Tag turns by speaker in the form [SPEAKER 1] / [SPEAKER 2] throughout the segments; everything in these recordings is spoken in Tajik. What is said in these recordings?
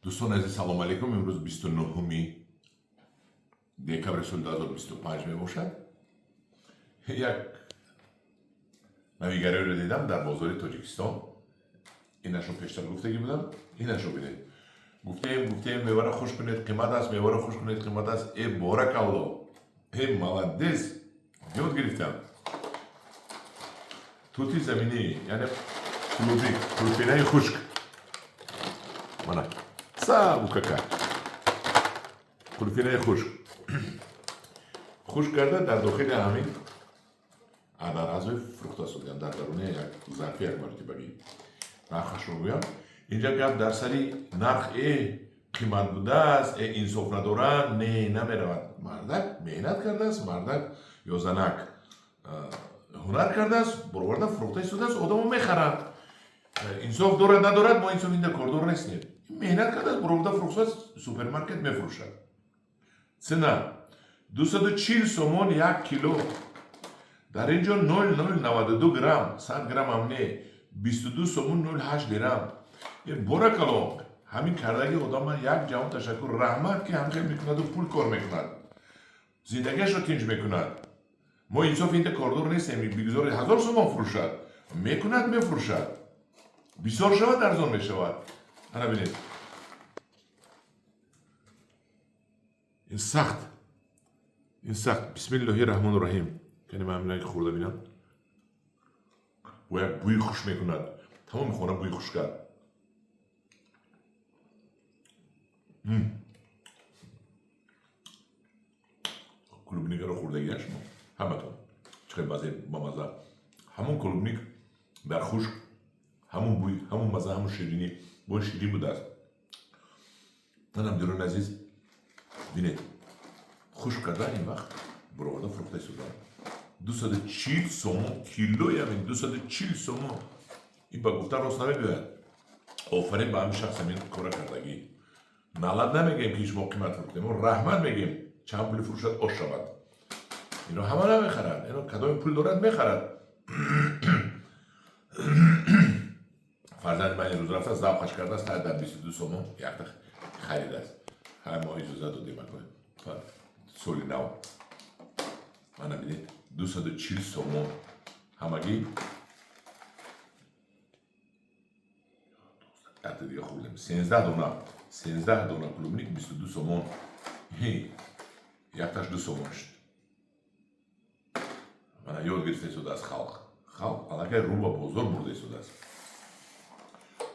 [SPEAKER 1] Дӯстони азиз, салому алейкум. Имрӯз 29 декабри соли 2025 мебошад. Як навигариро дидам дар бозори Тоҷикистон. Инашро пештар гуфтагӣ будам. Инашро бинед. Гуфтем, гуфтем, меваро хушк кунед, қимат аст, меваро хушк кунед, қимат аст. Э, боракалло, э, молодец, ёд гирифтам. Тути заминӣ, яъне клубник, кулпинаи хушк. Мана сабукака кулпинаи хушк, хушк карда, дар дохили ҳамин дар аъзои фурӯхта содиям, дар даруни як зарфи як маротибагӣ. Нархашро гӯям. Инҷа гап дар сари нарх, қимат будааст, инсоф надоранд, не, намеравад. Мардак меҳнат кардааст, мардак ё занак ҳунар кардааст, бароварда фурӯхта истодааст, одамо мехаранд. Инсоф дорад, надорад, мо инсоф инда кордор нестем. Меҳнат кардааст, бароварда фурӯхтааст, супермаркет мефурӯшад. Цена 240 сомон як кило. Дар ин ҷо 0,092 грамм, 100 грамм ҳам не, 22 сомон 08 дирам. Боракалло, ҳамин кардаги одама як ҷаҳон ташаккур, раҳмат, ки ҳамхел мекунаду пул кор мекунад, зиндагиашро тинҷ мекунад. Мо инсоф инда кордор нестем. Бигузори 1000 сомон фурӯшад, мекунад, мефурӯшад. Бисёр шавад, арзон мешавад. Ана бинед, ин сахт, ин сахт. Бисмиллоҳи раҳмону раҳим. Кани ман ҳамина хӯрда бинам. Бо як бӯи хуш мекунад, тамоми хона бӯи хуш кард. Клубникаро хӯрдагия шумо ҳаматон, чӣ хел баъзе бамаза. Ҳамон клубник дар хушк, ҳамон бӯй, ҳамон маза, ҳамон ширинӣ, бо ширин будааст. Манам, дӯрони азиз, бинед, хушк карда, ин вақт буроварда фурӯхта истодам. 240 сомон килои ҳамин, 240 сомон. Ин ба гуфтан рост намебиёяд. Офарин ба ҳамин шахс, ҳамин кора кардагӣ. Налат намегӯем, ки шумо қимат фурӯхтем, мо раҳмат мегӯем. Чанд пули фурӯшад, ош шавад. Ино ҳама намехаранд, ино кадоми пул дорад, мехарад. Фарзанди ман имрӯз рафта, завқаш кардааст, та дар 22 сомон якта харидааст. Ҳай, мо иҷоза додем. Соли нав, мана бинед, 240 сомон ҳамагӣ. Якта дига хӯрдем, 13 дона, 13 дона клубник 22 сомон, якташ 2 сомон шуд. Мана, ёд гирифта истодааст халқ. Халқ аллакай рӯ ба бозор бурда истодааст.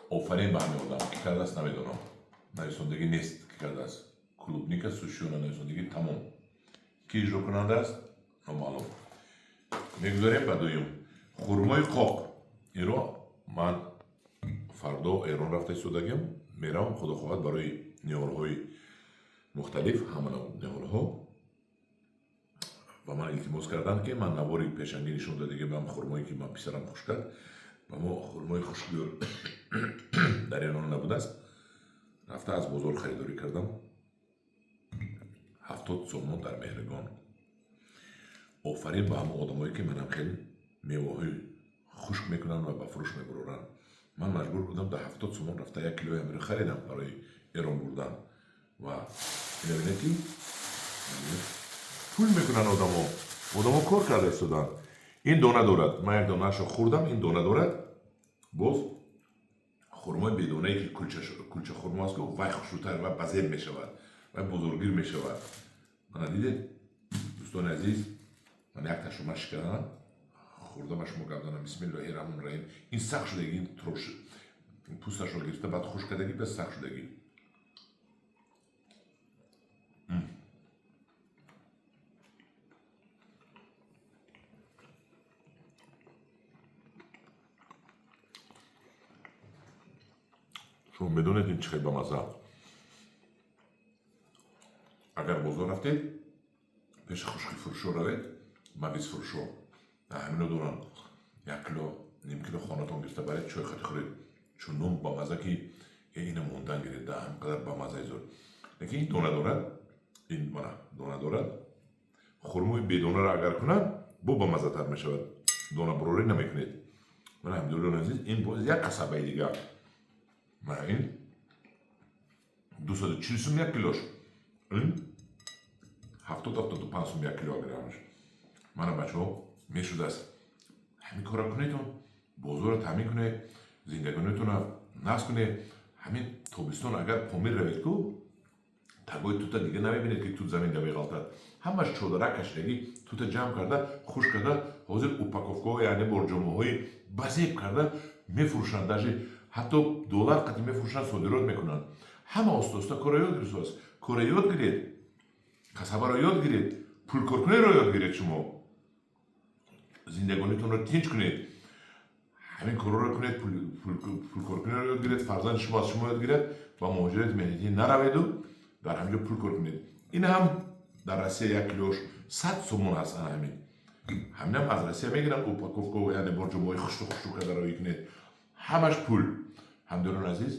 [SPEAKER 1] Офарин ба ҳамин одам. Ки кардааст, намедонам, нависондагӣ нест, ки кардааст. Клубника сушёна нависондагӣ, тамом. Ки иҷрокунанда аст, номаълум. Мегузорем ба дуюм. Хурмои қоқ. Иро ман фардо Эрон рафта истодагим, меравам, худо хоҳад, барои ниҳолҳои мухталиф, ҳама ниҳолҳо. Ва ман илтимос кардам, ки ман навори пешангӣ нишон додагӣ ба хурмое, ки ман писарам хуш кард, ба мо хурмои хушк дар Эрон набудааст. Рафта аз бозор харидорӣ кардам, 70 сомон дар Меҳригон. Офарин ба ҳамон одамое, ки манам хеле меваҳои хушк мекунанд ва ба фурӯш мебароранд. Ман маҷбур будам, дар 70 сомон рафта як килои ҳамиро харидам барои Эрон бурдан. Ва ина бинед, ки пул мекунанд одамо. Одамо кор карда истоданд. Ин дона дорад, ман як донаашро хӯрдам, ин дона дорад. Боз хурмои бедонае, ки кулча хурмо аст, вай хушрӯтар ва базеб мешавад, вай бозоргир мешавад. Мана дидед, дӯстони азиз, ман якташро ман шиканам, хӯрда, ба шумо гап занам. Бисмиллоҳи раҳмони раҳим. Ин сахт шудагӣ, ин трош пӯсташро гирифта, баъд хушк кардагӣ, ба сахт шудагӣ. Шумо медонед, ин чӣ хел бамаза. Агар бозор рафтед, пеши хушки фурӯшо равед, мавиз фурӯшо, ҳамино доранд. Як кило, ним кило хонатон гирифта баред, чой хати хӯред. Чунон бамаза, ки ина мондан гиред, да ҳамқадар бамаза изор. Лекин ин дона дорад, ин мана дона дорад. Хурмои бедонаро агар кунад, бо бамазатар мешавад, донабурорӣ намекунед. Мана, ҳамдуллони азиз, ин боз як қасабаи дигар. Мана ин. 240 сум як килош, 70, 75 сум як килограммаш. Мана, бачаҳо, мешудааст, ҳамин кора кунедон, бозорро таъмин кунед, зиндагонитонро насб кунед. Ҳамин тобистон агар Помир равед ку, тагои тута дига намебинед, ки тут заминда меғалтад. Ҳамаш чодарак кашидагӣ, тута ҷамъ карда, хушк карда, ҳозир упаковкаҳо, яъне борҷомаҳои базеб карда мефурӯшанд, даже ҳатто доллар қати мефурӯшанд, содирот мекунанд. Ҳама оста оста кора ёд гирифтааст. Кора ёд гиред, касабаро ёд гиред, пулкоркунеро ёд гиред, шумо зиндагонитонро тинч кунед. Ҳамин корҳоро кунед, пулкоркунеро ёд гиред, фарзанди шумо аз шумо ёд гирад ва муҳоҷирати меҳнатӣ нараведу дар ҳамин ҷо пул кор кунед. Ин ҳам дар Россия як килош 100 сомон аст. Ана ҳамин, ҳаминам аз Россия мегиранд, упаковка, яъне борҷомаҳои хушту хушту карда роӣ кунед. Ҳамаш пул. Ҳамдиёрони азиз,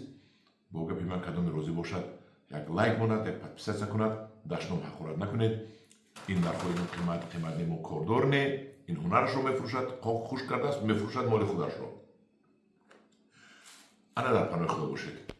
[SPEAKER 1] бо гапи ман кадоме розӣ бошад, як лайк монад, як подписаться кунад. Дашном, ҳақорат накунед. Ин нархҳои қимат қимат не, мо кордор не. Ин ҳунарашро мефурӯшад, хушк кардааст, мефурӯшад моли худашро. Ана, дар паноҳи Худо бошед.